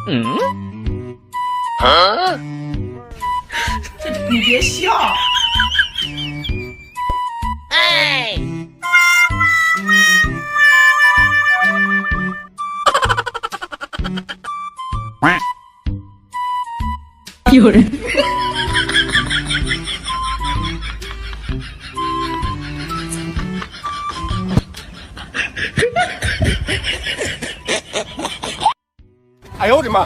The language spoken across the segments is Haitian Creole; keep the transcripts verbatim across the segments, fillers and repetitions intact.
Hein? Hein? Hey! Ayo, de ma.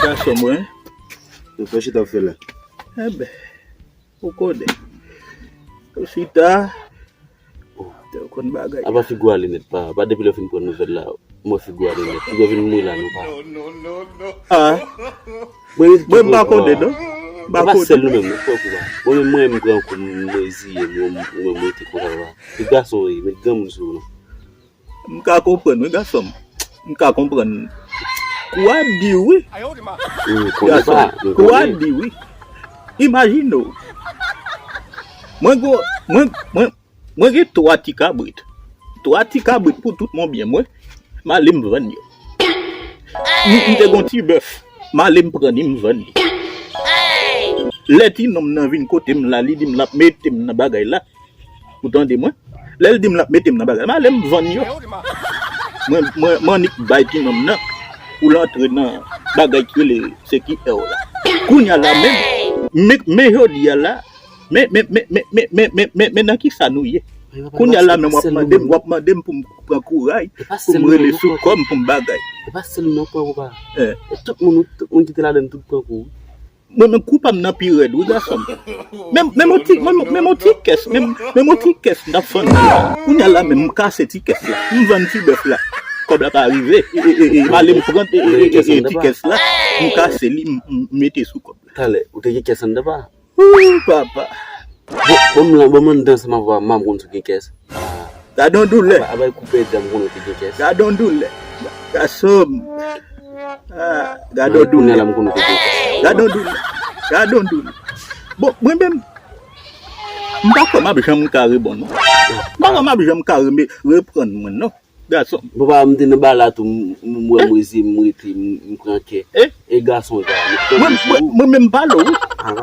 Gason mwen, ou fè chita w fè la. Enben, ou konnen. Ou chita. Ou konn bagay. Apa figi w ale nèt, pa. Pa depi lè w fin pran nouvèl la, mwen figi w ale nèt. Figi w vin mwen la, non, pa. Ah. Mwen, mwen, m pa konnen, non. M pa konnen. E pa sèl nou menm, nou pran kou, pa. Mwen menm, mwen, m pran kou, m reziye m, mwen, mwen, mwen rete konsa, pa. E gason, wi, met granmoun sou ou, non. M ka konprann, wi, gason m. M ka konprann. Kou a di, wi. Gason m, kou a di, wi. Imajine w. Mwen gwo, mwen, mwen, mwen gen twa ti kabrit. Twa ti kabrit pou tout mon byen mwen. M ale m vann yo. M, m te gon ti bèf. M ale m pran li, m vann li. Lè ti nonm nan vin kote m la, li di m l ap mete m nan bagay la. Ou tande mwen? Lè l di m l ap mete m nan bagay, m ale m vann yo. Mwen, mwen, m annik bay ti nonm nan pou l antre nan bagay ki rele C Q R la. Kounye a la menm, men, men jodi a la, men, men, men nan kisa nou ye? Kounye a la menm w ap mande m, w ap mande m pou m pran kouray, pou m rele sou kò m, pou m bagay. E pa sèl nou nan pran kou, pa. E tout moun, tout moun ki te ladann, tout pran kou. Mwen menm kou pa m nan pi rèd, wi, gason m. Menm, menm yon ti, menm, menm yon ti kès, menm, menm yon ti kès m t ap fann. Kounye a la menm, m kase ti kès la. M vann ti bèf la. Kòb la pa rive. E, e, e, e, m ale m pran, e, e, e, e, ti kès la. M kase li, m, m mete sou kòb la. Talè, ou te gen kès anndan pa? Ooh, papa. Bon, bon, m lan, bon, m anndan ansanm avè w, m konn si w gen kès. Gade yon doulè. Apa, apa, koupe dam konnen w te gen kès. Gade yon doulè. Gason m. Ah, gade yon doulè. Gade yon doulè. Gade yon doulè. Bon, mwen menm, m pa kwè m ap janm ka rebon, non. M pa kwè m ap janm ka reme-, reprann mwen, non. Gason m. Bon, pa, m te nan ba la tou, m, m, m wè m rezi, m rete, m, m pran kè. E gason sa, m pran kè sou ou. Mwen, mwen, mwen menm pale w, wi.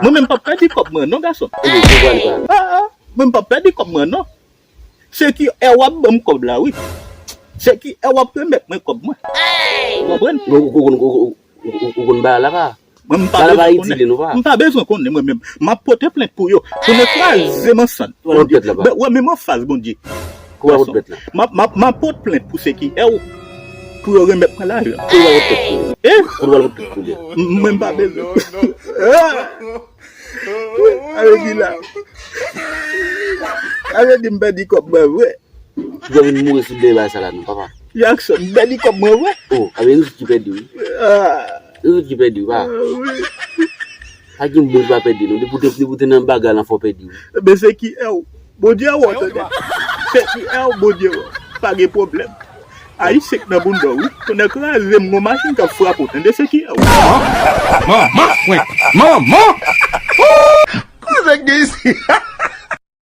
Mwen menm p ap pèdi kòb mwen, non, gason m. Ebyen, se pral pa. Ah, ah, mwen m p ap pèdi kòb mwen, non. Se ki è w ap ban m kòb la, wi. Se ki è w ap remèt mwen kòb mwen. Ou konprann? Ou, ou, ou, ou, ou, ou konn bagay la pa? Mwen, m pa bezwen konnen. M pa bezwen konnen, mwen menm. M ap pote plent pou yo. Pou nou kraze m an sann. Bondye. Wè, menm anfas Bondye. Kou w ap pote plent la? M ap, m ap, m ap pote plent pou C Q R pou yo remèt mwen lajan. Kou w ap pote plent pou li? E? Kou w ap pote plent pou li? M, mwen, m pa bezwen. Sa vle di la. Sa vle di m pèdi kòb mwen vre. Ou vin mouri sou dèyè bagay sa la non, papa. Jackson, m pèdi kòb mwen vre. Oh, a ben nou tout ki pèdi wi. Ah. Nou tout ki pèdi wi, pa. Ah, wi. Pa gen moun ki pa pèdi non. Depi w te, depi w te nan bagay lan fò w pèdi wi. Ebyen se ki è w. Bondye a wè w tande. Se ki è w Bondye wè w. Pa gen pwoblèm. Ayisyen k nan bounda w wi. Tonnè kraze m gon machin k ap frape w tande se ki è w. Manman, manman, manman. Kouzè k gen isi?